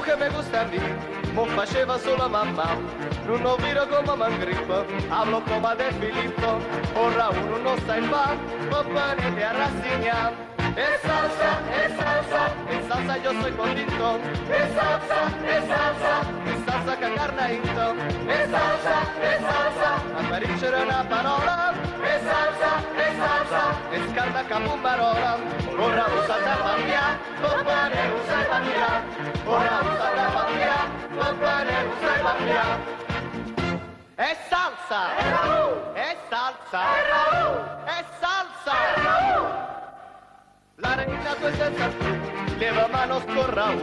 che me gusta a me, mo faceva solo mamma, non ho vero come m'ingrippo, hablo come De Filippo, ora uno non sai fa, ma venite a rassegnare. E salsa, e salsa, e salsa io soy contento. E salsa, e salsa, e salsa che carne into. E salsa, e salsa, a paricere una parola. E salsa, e salsa, e scarda capumbarola. Ora usa da famiglia, papà usa famiglia. Ora usa da famiglia, papà usa famiglia. E salsa! E salsa! E salsa! La reina tu senza spruzzo, leva mano scorra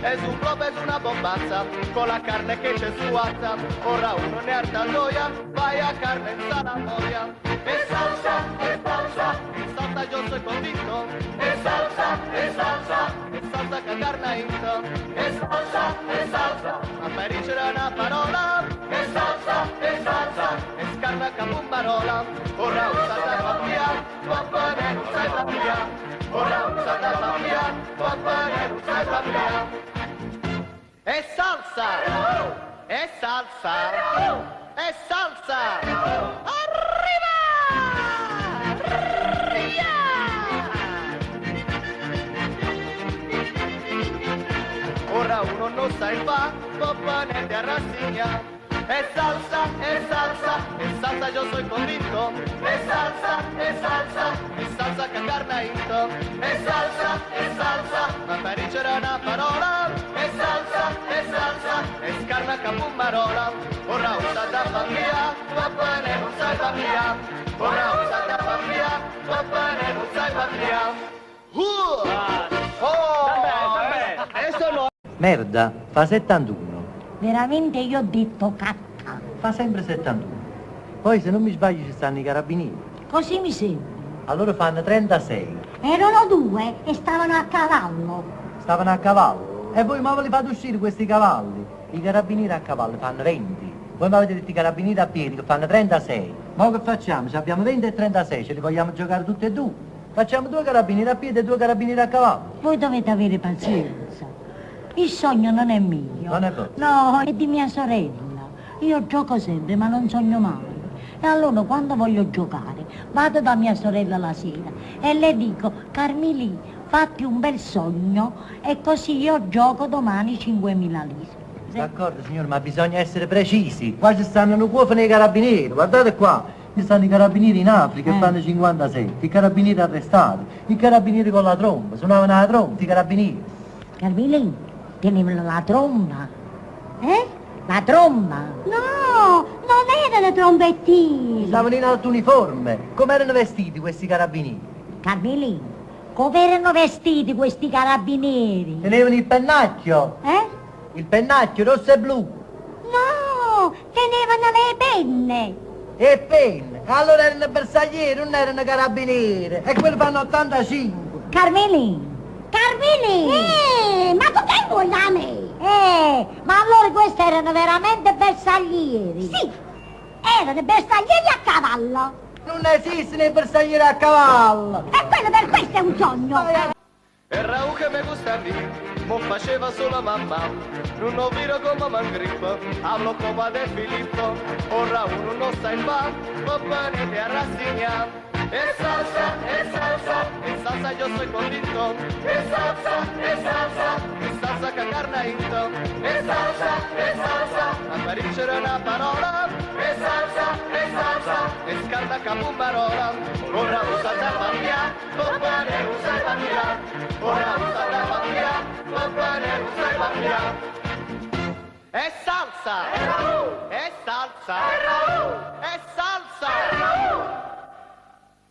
Es un globo, es una bombazza, con la carne che c'è su WhatsApp. Ora uno ne arta noia, vai a carne in salamoia. E salsa, e salsa, e salsa io sono convinto. E salsa, e salsa, e salsa che carne into. E salsa, e salsa, a paricere una parola. E salsa, e salsa, e scarna capumbarola. Ora usa da famiglia, papà ne usa famiglia. Ora usa da famiglia, papà ne usa famiglia. E salsa! E salsa! E salsa! Arriva! Arriva! Ora uno non sai fa, papà ne te rassegna. E salsa, e salsa, e salsa io sono convinto. E salsa, e salsa, e salsa che carne into. E salsa, e salsa, ma per dicere una parola. E salsa, e salsa, e scarna capumbarola. Ora usa da famiglia, papà ne non sai famiglia. Ora usa da famiglia, papà ne non sai famiglia. Oh, adesso no. Merda, fa 71. Veramente io ho detto cacca. Fa sempre 71. Poi se non mi sbaglio ci stanno i carabinieri. Così mi sembra. Allora fanno 36. Erano due e stavano a cavallo. Stavano a cavallo. E voi ma ve li fate uscire questi cavalli? I carabinieri a cavallo fanno 20. Voi mi avete detto i carabinieri a piedi che fanno 36. Ma che facciamo? Se abbiamo 20 e 36, ce li vogliamo giocare tutti e due. Facciamo due carabinieri a piedi e due carabinieri a cavallo. Voi dovete avere pazienza. Il sogno non è mio. Non è vostro? No, è di mia sorella. Io gioco sempre, ma non sogno mai. E allora quando voglio giocare, vado da mia sorella la sera e le dico, Carmilì, fatti un bel sogno e così io gioco domani 5.000 lire. D'accordo signore, ma bisogna essere precisi. Qua ci stanno un cuofano i carabinieri, guardate qua. Ci stanno i carabinieri in Africa che fanno 57, i carabinieri arrestati, i carabinieri con la tromba, suonavano la tromba, i carabinieri. Carmilì, tenevano la tromba. Eh? La tromba? No, non erano trombettini. Stavano in alto uniforme. Come erano vestiti questi carabinieri? Carmilì, come erano vestiti questi carabinieri? Tenevano il pennacchio, Eh? il pennacchio rosso e blu. No, tenevano le penne. E penne. Allora erano bersaglieri, non erano carabinieri. E quelli fanno 85. Carmelì, Carmelì! Ma tu che vuoi da me? Ma allora questi erano veramente bersaglieri? Sì, erano bersaglieri a cavallo. Non esistono i bersaglieri a cavallo. E quello per questo è un sogno. E Raù che me gusta a me, mo faceva solo mamma, non ho vero come m'ingrippo, hablo come De Filippo, ora uno non sai fa, papà ne te rassegna. E salsa, e salsa, e salsa io sono convinto. E salsa, e salsa, e salsa che carne into. E salsa, e salsa, a paricere una parola. E salsa, e salsa, e scarda capumbarola. Ora usa da famiglia, papà ne usa famiglia. Ora usa da famiglia, papà ne usa famiglia. E salsa! E salsa! E salsa!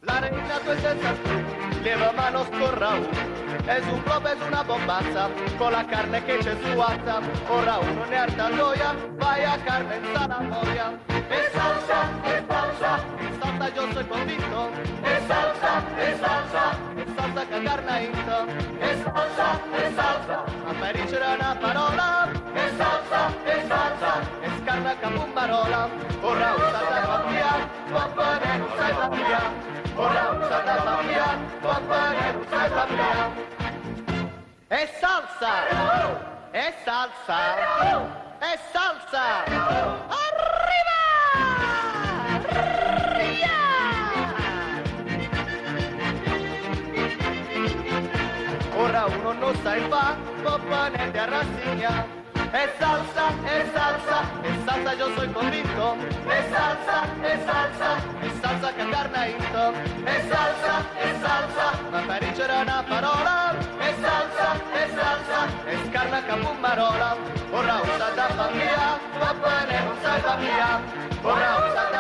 La reina tu senza spruzzo, leva mano scorra Es un globo, es una bombazza, con la carne che c'è su WhatsApp. Ora uno ne arta noia, vai a carne in salamoia. E salsa, e salsa, e salsa io sono convinto. E salsa, e salsa, e salsa che carne into. E salsa, e salsa, a paricere una parola. E salsa, e salsa, e scarna capumbarola. Ora usa da famiglia, papà ne usa famiglia. Ora usa da famiglia, papà ne usa famiglia. E salsa! E È salsa! È salsa! Arriva! Arriva! Ora uno non sai fa, papà ne te rassegna. È salsa, è salsa, è salsa, io sono convinto. È salsa, è salsa, è salsa che carne into. È salsa, è salsa, ma per dicere una parola. È salsa, è salsa, è scarna che fumarola. Ora usa da famiglia, papà ne non sai famiglia. Ora usa.